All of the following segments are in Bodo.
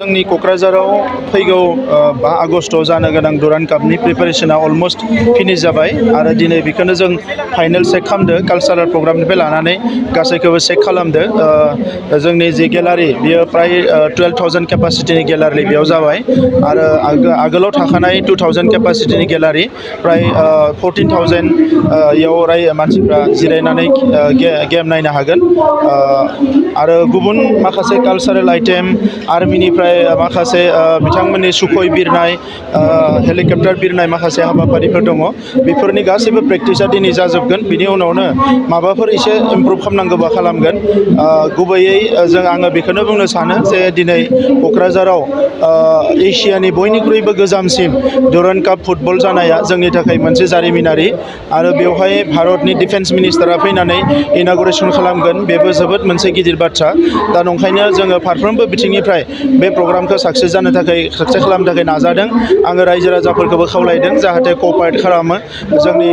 जोंनि क'क्राझाराव फैगौ 5 आगस्टआव जानो गोनां डुरान्ड कापनि प्रिपारेसना अलमस्ट फिनिश जाबाय आरो दिनै बेखौनो जों फाइनाल चेक खालामदो कालचारेल प्रग्रामनिफ्राय लानानै गासैखौबो चेक खालामदो जोंनि जि गेलारि बियो प्राय 12,000 केपासिटिनि गेलारि बेयाव जाबाय आरो आगोलाव थाखानाय 2,000 केपासिटिनि गेलारि प्राय 14,000 इयाव मानसिफ्रा जिरायनानै गेम नायनो हागोन आरो गुबुन माखासे कालचारेल आइटेम आर्मिनिफ्राय माखासे बिथांमोननि सुखय बिरनाय हेलिकप्टार बिरनाय माखासे हाबाफारिफोर दङ बेफोरनि गासैबो प्रेक्टिसा दिनै जाजोबगोन बिनि उनावनो माबाफोर एसे इमप्रुभ खालामनांगौबा खालामगोन गुबैयै आङो बेखौनो बुंनो सानो जे दिनै क'क्राझाराव एसियानि बयनिख्रुइबो गोजामसिन डुरान्ड काप फुटबल जानाया जोंनि थाखाय मोनसे जारिमिनारि आरो बेवहाय भारतनि डिफेन्स मिनिस्टारा फैनानै इनागुरेसन खालामगोन बेबो जोबोद मोनसे गिदिर बाथ्रा दा नंखायनो जोङो फारफ्रोमबो बिथिंनिफ्राय बे प्रग्रामखौ साक्सेस खालामनो थाखाय नाजादों आङो रायजो राजाफोरखौबो खावलायदों जाहाथे क'पारेट खालामो जोंनि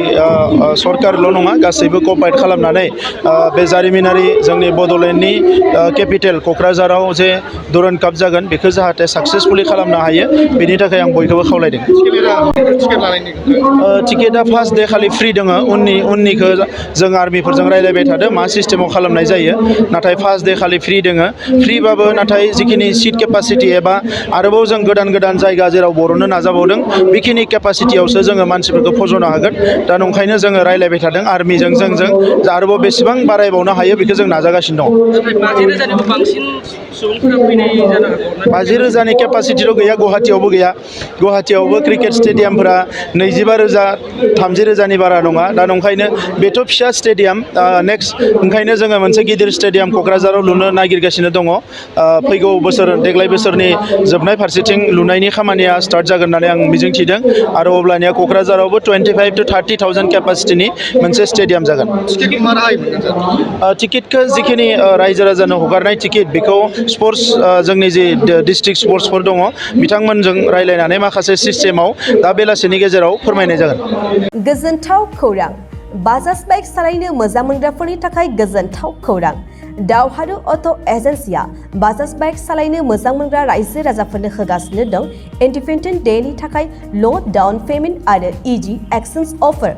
सरकारल' नङा गासैबो क'पारेट खालामनानै बे जारिमिनारि जोंनि बड'लेण्डनि केपिटेल क'क्राझाराव जे डुरान्ड काप जागोन बेखौ जाहाथे साक्सेसफुलि खालामनो हायो बेनि थाखाय आं बयखौबो खावलायदों टिकेटआ फार्स्ट डे खालि फ्रि दङ उननिखौ जों आर्मिफोरजों रायज्लायबाय थादों मा सिस्टेमाव खालामनाय जायो नाथाय फार्स्ट डे खालि फ्रि दङ फ्रिबाबो नाथाय जिखिनि सिट केपासिटि एबा आरोबाव जों गोदान जायगा जेराव बर'नो नाजाबावदों बेखिनि केपासिटियावसो जोङो मानसिफोरखौ फज'नो हागोन दा नंखायनो जोङो रायज्लायबाय थादों आर्मिजों जोंजों आरोबाव बेसेबां बारायबावनो हायो बेखौ जों नाजागासिनो दं 50,000नि केपासिटिल' गैया गुवाहाटियावबो गैया गुवाहाटियावबो क्रिकेट स्टेडियामफोरा 25,000 30,000नि बारा नङा दा नंखायनो बेथ' फिसा स्टेडियाम नेक्स्ट ओंखायनो जोङो मोनसे गिदिर स्टेडियाम क'क्राझाराव लुनो नागिरगासिनो दङ फैगौ देग्लाय बोसोरनि जोबनाय फारसेथिं लुनायनि खामानिया स्टार्ट जागोन होननानै आं मिजिंथिदों आरो अब्लानिया क'क्राझारावबो 25,000 to 30,000 केपासिटिनि मोनसे स्टेडियाम जागोन टिकेटखौ जिखिनि रायजो राजानो हगारनाय टिकेट बेखौ स्पर्ट्स जोंनि जि डिस्ट्रिक्ट स्पर्ट्सफोर दङ बिथांमोनजों रायज्लायनानै माखासे सिस्टेमाव दा बेलासिनि गेजेराव फोरमायनाय जागोन गोजोनथाव खौरां बाजाज बाइक सालायनो मोजां मोनग्राफोरनि थाखाय गोजोनथाव खौरां दावहारु अट' एजेन्सिया बाजाज बाइक सालायनो मोजां मोनग्रा रायजो राजाफोरनो होगासिनो दं इन्डिपेन्डेन्ट डेनि थाखाय ल' डाउन पेमेन्ट आरो इजि एक्सचेन्ज अफार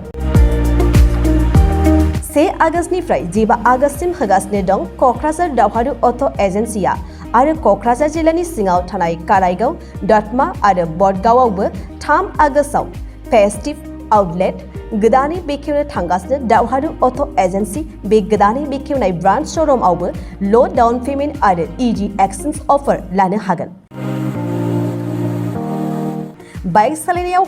1 आगस्तनिफ्राय 15 आगस्तसिम होगासिनो दं क'क्राझार दावहारु अट' एजेन्सिया आरो क'क्राझार जिल्लानि सिङाव थानाय काराइगाव दतमा आरो बडगावआवबो 3 आगस्टआव फेस्टिभ आउटलेट गोदानै बेखेवनो थांगासिनो दावहारु अट' एजेन्सि बे गोदानै बेखेवनाय ब्रान्च श'रुमआवबो ल' डाउन पेमेन्ट आरो इजि एक्सचेन्ज अफार लानो हागोन बाइक सालायनायाव